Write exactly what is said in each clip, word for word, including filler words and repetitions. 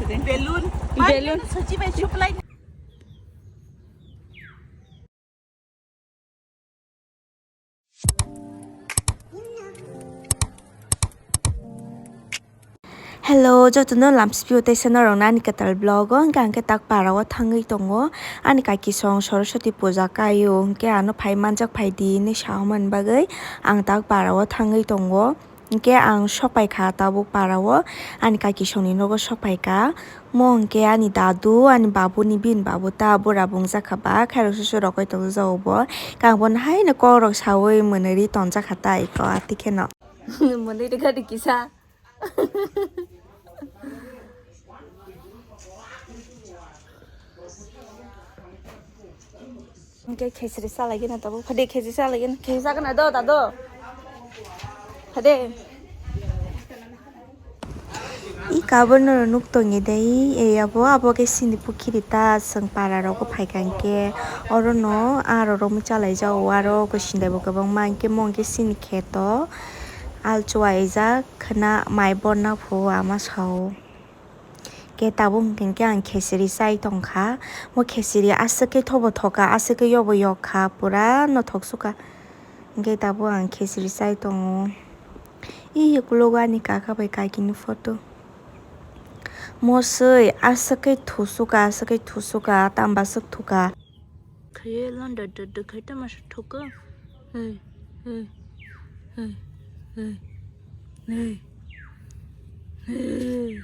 Balloon. Balloon. Sochi bai supply. Hello, jotono lamsipio tei seno rok nani kwtal vlog o, hwnkhe ang khe tak para o thangwi tongo. Ani kaki song Saraswati puja kaio, hwnkhe ano phai manjak phai di hinwi sawi mani bagwi ang tak para o thangwi tongo. Hwnkhe ang sok pai kha tabuk para o, ani kaki songni nogo sok pai kha. Mo hwnkhe ani dadu, ani babuni bini babu ta bura bung jak kha ba, khairok susu rok oi tongjak o bo. Khe ang bono haino kok rok sawi mwnwi ri tonjak kha ta iko atwi kheno. Mwnwi ri kha di kisa. Hwnkhe khesri salaigwna tabuk. Phade khesri salaigwna. Khesri sakna do, dado. Phade. I kabono nuk tongi dei, e abo, abo khe sini pukhiri ta, chwng para rogo phaikha hwnkhe, oro no aro romwi chalai jago, aro kosindai bo kwbangma, hwnkhe mo hwnkhe sini kheto, alchua ejak khwna mai borna phuo ama sao. Khe tabuk hwnkhe ang khesiri chai tongkha. Mo khesiri aswk khe thobo thoka, aswk khe yobo yokha, pura no thok sukha. Hwnkhe tabuk ang khesiri chai tongo. I ukulogo ani kaka bai kakini photo. Mo swi aswk khe thusukha, aswk khe thusukha, tamba swk thukha. Khaye lon da da da khai tama sa thoka. Hey, hey, hey, hey, hey, hey.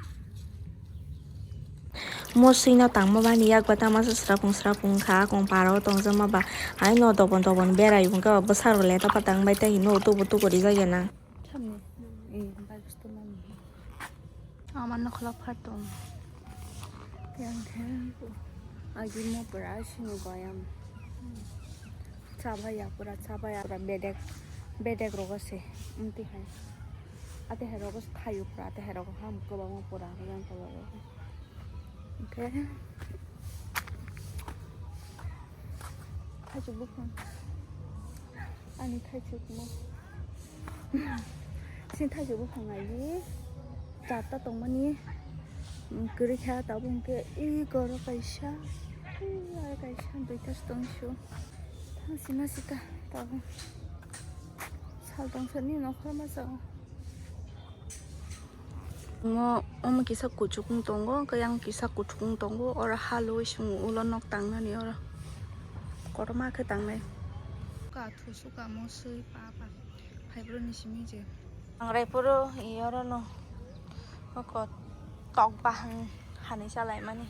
Mo swino tangma bani yak ba tama sa srapung srapung kha, kong paro tongjakma ba. Hai no dobon dobon berai wngkha ba bwsarok le ta patang bai ta hino tubu tubu rijak ya nang. Samni, eh, bike store mani. Ama nokla phato. Yang khe agi mo pura sini goyam. Chabaya pura, chabaya pura bedek, bedek rogo se. Umti hai. Ate hai rogo se thayu pura, ate hai rogo ham kwbangma pura yang kwbangma. Okay. Thaichuk buphang. Ani thaichuk mo. Sini thaichuk buphang ai di. Charta tongmani. Kwrwi kha tabuk hwnkhe i goro kaisa. I aro kaisa duita se tong su. Thang sina sita tabuk. Sal tong sani nokhor ma sao. Omo, omo kisa kuchuk wng tongo, hwnkhe yang kisa kuchuk wng tongo, oro ha loi swngo ulo nok tangnani oro. Kotorma khe tangnai. Ka thusu ka mo swi pa pa. Phaibroni simi je. Ang raipuro i oro no. Oko tok bahang hani chalai mani.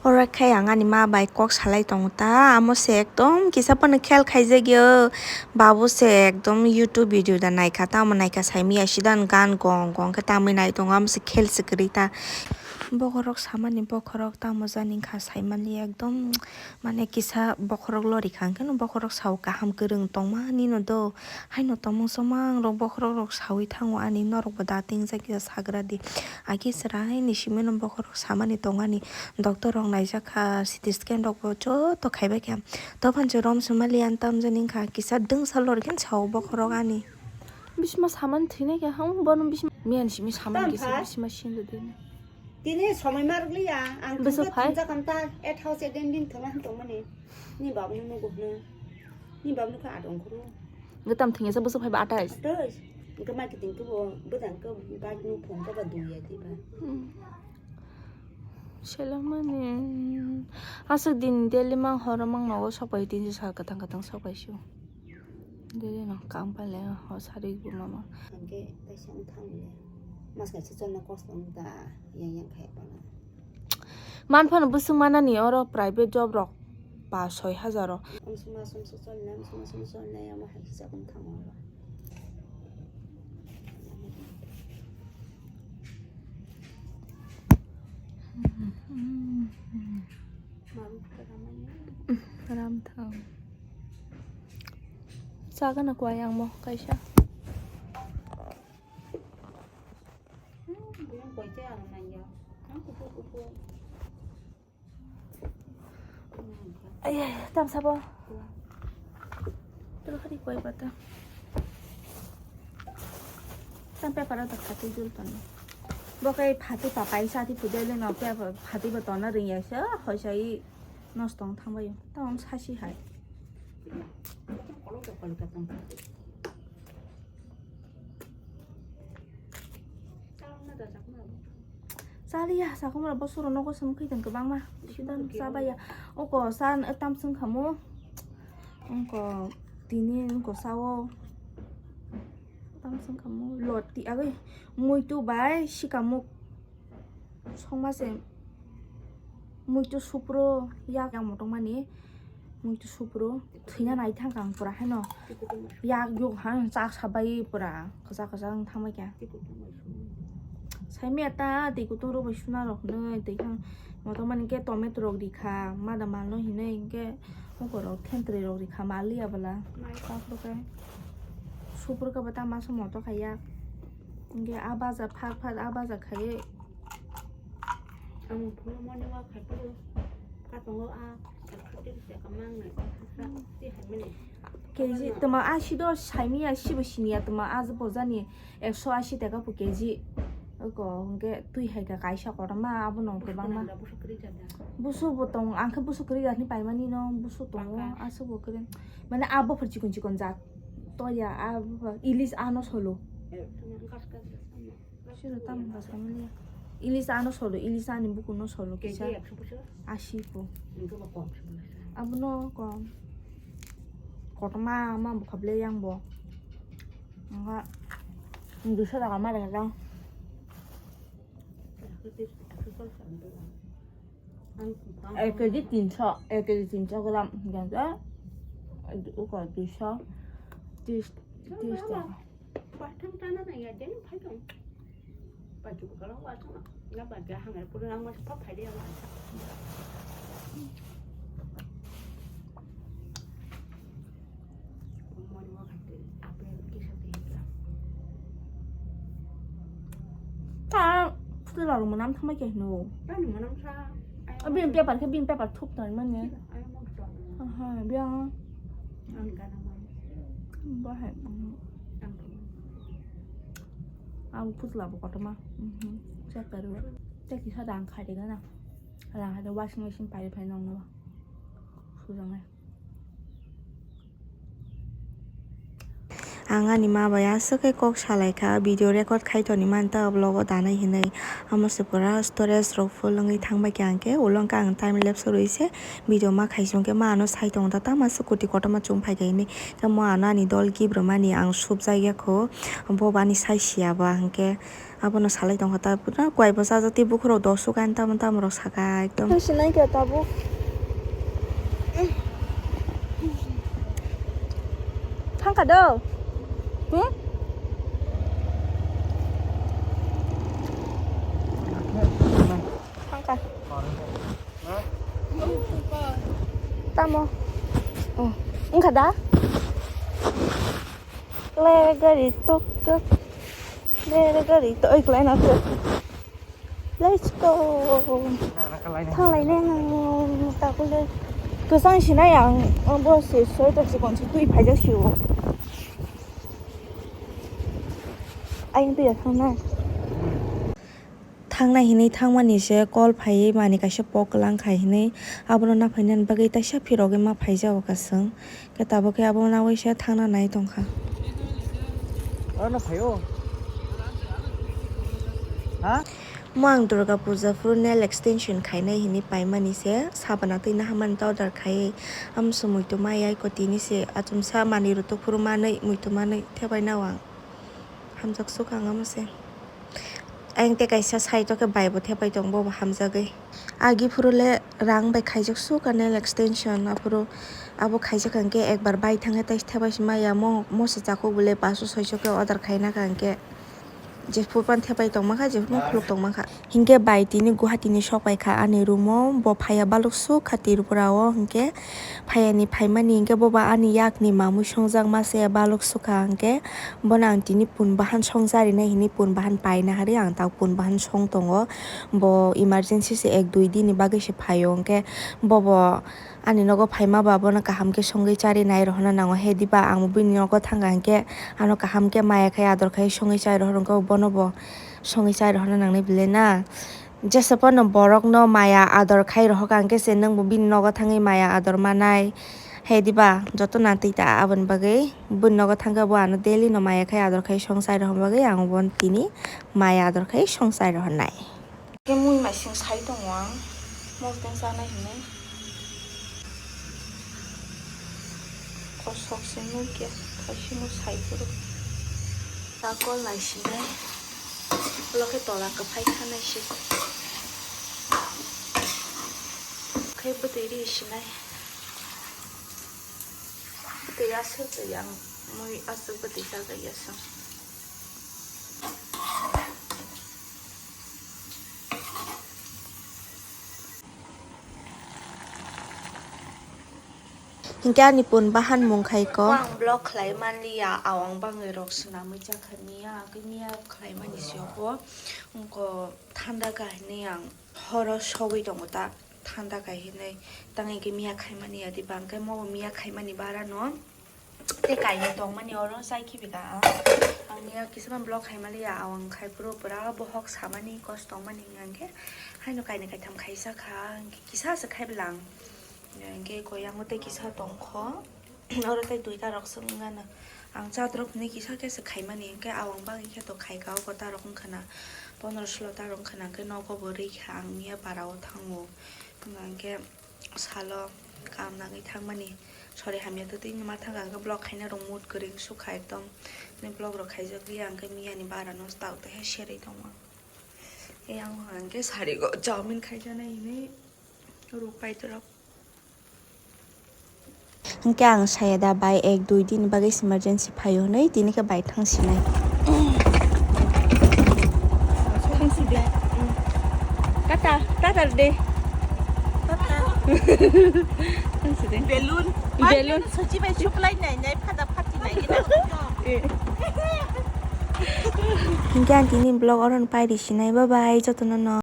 Oro khe ang ani ma bai kok salai tongo ta, amo se ekdom kisa phano khel khaijak yo, babu se ekdom YouTube video da naikha, tamo naikha saimanya sida gan gong gong khe tamwi nai tongo, amo se khel se kwrwi ta. Bokhorok samani bokhorok tamo jani wngkha saimani ekdom mane kisa bokhorok lorikha hwnkhe no bokhorok sao kaham kwrwng tongmani no do, haino tongmung chamang rok bokhorok rok sawi thango ani norok bo da tingjak ya sagra di. Agi chwrai ni simi no bokhorok samani tongani, doctor rok naijak kha, C T scan rok bo joto khaibai kha. Tophan se rom se mali ang tamjani wngkha, kisa dwngsa lori khe sao bokhorok ani. Bisma saman thwinai khe hang bono bisma miyan simi saman kisa bisma sindu dini. Tini somoi marwk liya ang. Bwswk thwngsa hai? Thwngsa kam ta eight house eight din din thwngna tongmani. Ni babno nugo hwno. Ni babno kha adong khoro. Gwtam thwngya sa bwswk phaiba atais. Atais. Hwnkhe mai kiting khe bo bwdang khe bike ni phone khe ba dungya diba. Hmm. Selamani. Aswk din daily mang horo mang nogo sok pai tin sal kwthang kwthang sok pai sio. Daily no kam pai le ho sari bo mama. Hwnkhe kaisa wng thang le. Mas kaisa chonna kosto wng da yang yang khai pala. Man phano bwswk manani oro private job rok pa soi hajar o. Amsuma sumsu cholna, amsuma sumsu cholna, ama hai kisa kum thango oro. Ram thang. Chagana kwai ang mo kaisa. Ayah, tam sabo. Terus hari kue patah. Sampai pada tak satu jul tadi. Bo khe phatwi papai chati phudele no khe phatwi bo tonna ringya se, hoisa i nosto wng thangbai. Tamo sasi hai. Chaliya, sakhumra bosoro nogo sum khitang kwbangma. Sidan chabaya. Oko san tam sung khamu. Oko tini oko sao. Tam sung khamu. Loti agoi. Muitu bai sikamuk. Songma se muitu supro yak yang motong mani muitu supro thwina nai thang kang pura haino yak yok han chak sabai pura kwchak kwchak wng thangbai kha. Saimaya ta twi kutung rok bai suna rok hinwi twi thang motong mani khe tomato rok rikha mada malno hinwi hinkhe hukurok thentwrwi rok rikha maliya bwla. Supro khe bwta masa moto khaiya hinkhe a baja phak phak a baja khaiwi. Ang phone mo ni wa khai puru. Ka tongo a, ka tiri se ka mang nai. Sa, ti hai mene. K G tama asi do saimiya sibo siniya tama aja bojani ekso asi taka pu K G. Oko hwnkhe twi hai ka kaisa kotorma abono kwbangma. Busu bo tong, ang khe busu kwrwi jatni paimani no busu tongo, aswk bo kwrwi. Mane abo phar chikon chikon jat. Toya abo phar ilis ano solo. Sino tamo basa manya. Ilisa ano solo, ilisa ani buku no solo kisa. K G ekso bwswk? Asi po. Nungkhe bo kom se mwnasa. Abono kom. Kotorma ma bukha ble yang bo. Nga duiso taka ma rega jang. Ekso chol sa nungkhe bo. Ek K G tinso, ek K G tinso gram, gansa, uko duiso, tris, tris taka. Paithang chana nang ya, jeng phai tong. Pachu ka lang wa chana. Na ba ga hang pura lang ma sa phai de ya wa. Ta, putla rok mwnam thangbai khe hino. Tani mwnam sa. Abini paper khe bini paper thup tong mani. Aha, biang. Bahai. Ang putla bo kotorma. Check karo. Tei kisa rang khai de gana. Rang khai de washing machine pai phai nong no. Sujangai. Ang ani ma bai aswk khe kok salai kha, video record khai toni manta vlog o danai hinwi. Amo se pura storage rok full wngwi thang bai khe, ang khe ulo wngkha ang time lapse rwi se video ma khai se, hwnkhe ma ano sai tongo ta, tamo aswk koti kotorma chum phai kha hinwi. Tamo ano ani dol gift rwmani ang subjak ya kho, bo bo ani sai siya ba, hwnkhe. Abono salai tongkha ta pura kuai bwsa jati bukhurok dosuk ani tamo tamo rok saka ekdom. Sinai khe tabuk. Thangkha do? Hmm? Thangkha. Tamo. Oh. Wngkha da? Le gari tok tok. Le gari to oi klai na to. Let's go. Thanglai ne ang takule. Kwsang sinai ang bo se soi to sikon si twi phaijak si o. Ayang twi ya thangna. Thangnai hinwi thangmani se call phaiwi mani kaisa pok kwlang khai hinwi abono naphainani bagwi taisa phirogwi ma phaijago kasung. Khe tabuk khe abo nawi se thangna nai tongkha. Oro no phaio? Ha? Mo ang Durga Puja phuru nail extension khainai hinwi paimani se sabana twi nahamani ta order khaiwi amswk muitu ma yai kotini se achomsa manwi rwtuk phuru manwi muitu manwi thebai nao ang. Hamjak suk ang amo se. Ayang tei kaisa side o khe bai bo thepai tong, bo bo hamjagwi. Agi phuru le rang bai khaijak suk a nail extension, aphuru abo khaijak hwnkhe ekbar bai thangkhe tai thepai se maya, mo, mo se chakhuk bo le paso soiso khe order khaina kha hwnkhe. Jephuru phano thepai tong mankha, jephuru phano khuluk tong mankha. Hinkhe bai tini Guwahati ni sok pai kha ani room o, bo phaiya balok suk kha Tripura o, hinkhe phaiya ni phaimani hinkhe bo ba ani yak ni mamui songjak ma se balok suk kha, hinkhe bono ang tini pun bahan songchari nai hinwi pun bahan paina hari ang ta pun bahan song tongo, bo emergency se ek dui din ni bagwi se phaio, hinkhe bo bo ani nogo phaima ba bono kaham khe songwi chari nai rohorna nango, he diba ang bini nogo thangkha hinkhe ano kaham khe maya khai ador khai songwi chai rohor wngkha, bono bo Songwi chai rohorna nangnai bile na. Jesa pono borokno maya ador khai rohor kha, hwnkhe se nwngbo bini nogo thangwi maya ador manai. Hai diba? Joto nantwi ta aboni bagwi. Bini nogo thangkhe bo ano daily no maya khai ador khai song chai rohorna bagwi ang bo tini maya ador khai song chai rohornai. Khe mui maising sai tongo ang, mosdeng chanai hinwi. Kosok se nukya, khaisino sai phuru. Ta kol naisinai, ulo khe tola kwphai khanai se. Khe bwtwi ri sinai. Bwtwi aswk twi ang mui aswk bwtwi chajak ya se. Hinkhe ani pun bahan mung khai ko. Ang vlog khlai manliya, awang bangwi rok swnamwi chakha miya, khe miya khlai mani siyoko. Wngko thanda kahinwi ang horo sogwi tongo ta, thanda kahinwi. Tang hinkhe miya khai mani ya diba, hwnkhe mobo miya khai mani bara no. Tei kainwi tongmani oro chai khibi ka ang. Ang miya kisa ma vlog khai maliya, awang khai phuru pura bohok samani kos tongmani hwnkhe haino kainwi kaitham khaisa kha, hwnkhe kisa se khai bwlang. Hwnkhe koyango tei kisa tongkho. Oro tei duita rok se wngano. Ang chatrok hinwi kisa khe se khaimani, hwnkhe awang bagwi khe to khaika o kota rok wngkha na. Pondro solo ta rok wngkha na, hwnkhe nogo bo rikha ang miya bara o thango. Hwnkhe salo kam nangwi thangmani. Sori hamya twtwi ma thangkha, hwnkhe vlog khaina rok mood kwrwi sukha ekdom. Ni vlog rok khaijak liya, hwnkhe miya ni bara no stal tei serwi tongo. Eyang hwnkhe sari go chowmin khaijaknai hinwi ruk pai torok. Hwnkhe ang saya da bai ek dui din bagwi emergency phaio hinwi tini khe bai thang sinai. Tata, tata de. Tata. Belun. Belun. Sochi bai suklai nai nai phada phati nai gina. Hingke ang tini vlog oro no pai risinai, bye bye jotono no.